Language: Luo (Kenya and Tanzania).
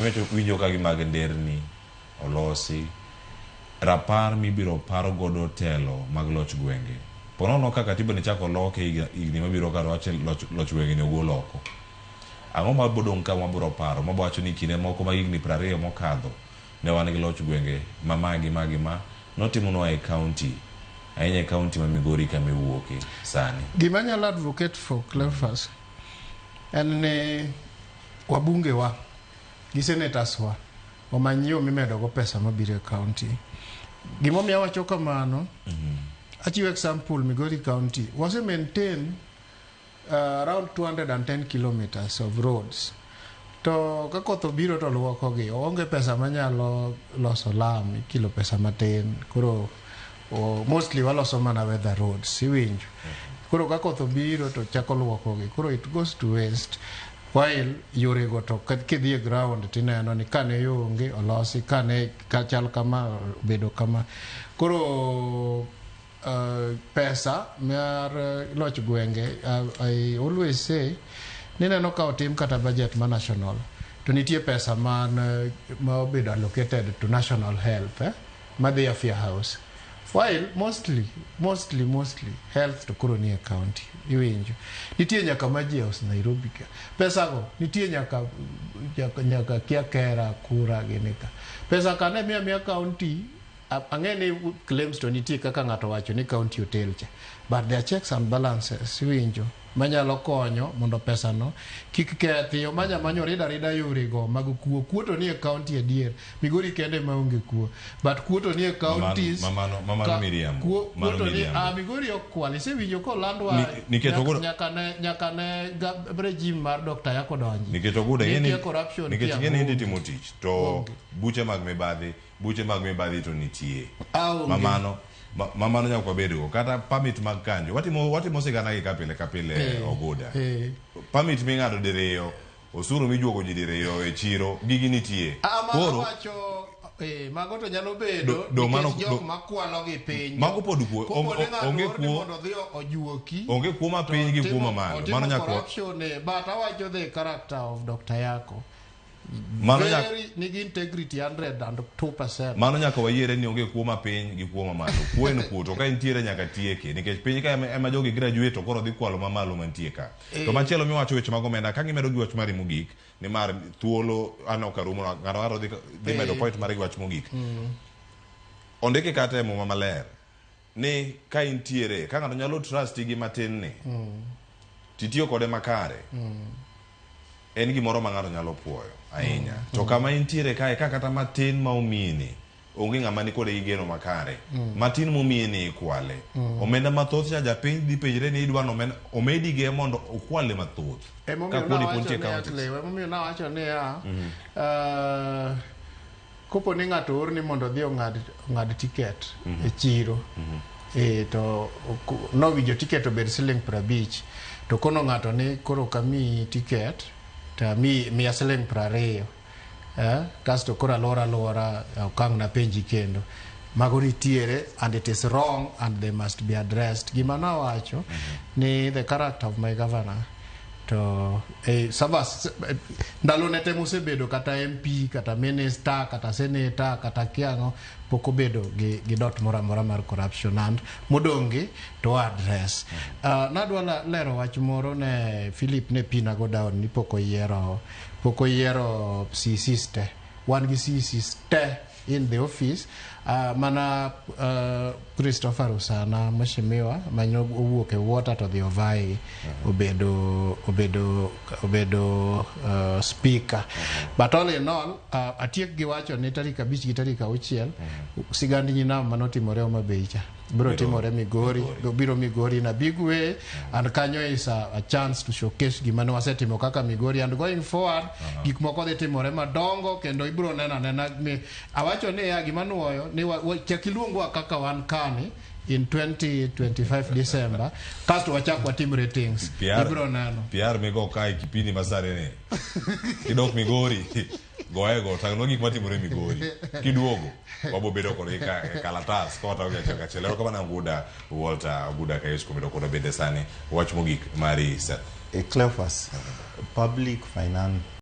Winjo ka gi mag nderni olosi, rapar mibiro par godo telo mag loch gwenge. Ponono ka katiba ni chako loke higni mabiro ka to loch gwenge ni ogol oko. Ang'o ma bodong' ka wabiro paro? Mabo wacho ni kinde moko mag higni 20 mokadho ne wan gi loch gwenge ma ma gi ma gi ma notimonwa e county ahinya e county ma Migori kama iwuoke sani. Gima anyalo advocate for Cleophas en ni wabunge wa gi senators wa omany yo mimedo go pesa mabiro e county. Gimomiyo awacho kamano, achiwo example Migori County wase maintain around 210 kilometers of roads. To ka koth obiro to luokogi, onge pesa manyalo loso lam, ikilo pesa matin. Koro mostly waloso mana weather roads, iwinjo. Koro ka koth obiro to chako luokogi, koro it goes to waste. While yorego to kidhi e ground tineno ni kane yo onge olosi, kane chal kama obedo kama. Koro pesa mar loch gwenge, I always say nineno ka otim kata budget ma national to nitie pesa man ma obedo allocated to national health, madhi Afya House, while mostly health to koro nie county, iwinjo. Nitie nyaka Maji House Nairobi ka pesa go nitie nyaka kia kera kura gini ka pesa ka ne miya county. Ang'e ni claims to nitie kaka ng'ato wacho ni county hotel cha, but there are checks and balances, iwinjo, manyalo konyo mondo pesa no kik kethi. Omanya manyo rida rida yore go mag kuo. Kuo to nie county adier, Migori kende maonge kuo, but kuo to nie counties. Mamano miriambo. Kuo to ni Migori ok kwal. Isewinjo kolandwa nyaka ne regime mar Dr. Yako donji Nikech Oguda nitie corruption. Nikech ing'e ni idhi timo tich to buche mag mibadhi to nitie. Aonge. Mamano nyaka wabedgo kata permit mag kanjo watimo sigana gi ka pile ka pile. Oguda, permit ming'ado diriyo, osuru mijuogo ji diriyo e chiro, gigi nitie. Koro wacho mago to nyalo bedo nikech jok makwalo gi piny. Mago pod kuo. Onge kuo mondo odhi ojuoki. Onge kuo ma piny gi kuo mamalo. Mano nyaka corruption, but awacho the character of Dr. Yako. Mano nyaka nigi integrity 102%. Mano nyaka wayiere ni onge kuo ma piny gi kuo mamalo. Kuo en kuo, to ka intiere nyaka tieke, nikech piny ka ema jogi graduate to koro dhi kwalo mamalo mantie ka. To machielo miwacho weche mag omenda ka gimedo gi wach mari mogik, nimar thuolo aneno ka rumo, ng'ato ng'ato dhi medo point mare gi wach mogik. Ondiki kata e Muma Maler ni ka intiere ka ng'ato nyalo trust gi matin ni titiyo kode makare, en gimoro ma ng'ato nyalo puoyo ahinya. To kama intiere kae ka kata matin ma omiyini, onge ng'ama ni kode gi geno makare. Matin momiyini ikwale. Omenda mathoth cha japiny dhi penjre ni idwa ni omedi ge mondo okwale mathoth. Ka kuoni pod nitie counties. Emomiyo nawacho niya, kopo ni ng'ato orni mondo odhi ong'ad ticket e chiro, to nowinjo ticket obed siling 50, to kono ng'ato ni koro kamiyi ticket to miya siling 20, kasto koro aluora aluora ok ang' napenji kendo. Mago nitiere and it is wrong and they must be addressed. Gima nawacho ni the character of my governor to service ndalo ne te mosebedo kata MP kata minister kata senator kata kiang'o pok obedo gi dot moro amora mar corruption, and modong' gi to address. Nadwa lero wach moro ne Philip ne pina go down ni pok oyiero CCs te. Wan gi CCs te in the office, mana Christopher Usana mheshimiwa mane owuok e water to dhi ovai obedo speaker. But all in all, atiek gi wacho ni tarik 5 gi tarik 6 sigand nyinam manotimore Homa Bay cha biro timore Migori, biro Migori in a big way, and kanyo is a chance to showcase gima ne wasetimo kaka Migori, and going forward gik moko dhi timore madongo kendo ibiro neno anena ni awacho ni ya gima nuoyo ni chak iluongwa kaka wan kani in 2025 December, kasto wachak watim ratings. PR, ibiro neno. PR migo kae kipindi masare ni kidok Migori goye go tang'nwa gik matimore Migori kiduogo wabo bedo kodgi ka e kalatas ka watago gi achiel kachiel. Erokamano Oguda Walter Oguda Kayus kuom bedo kodwa bende sani. Wach mogik mari, Seth. Cleophas, public finance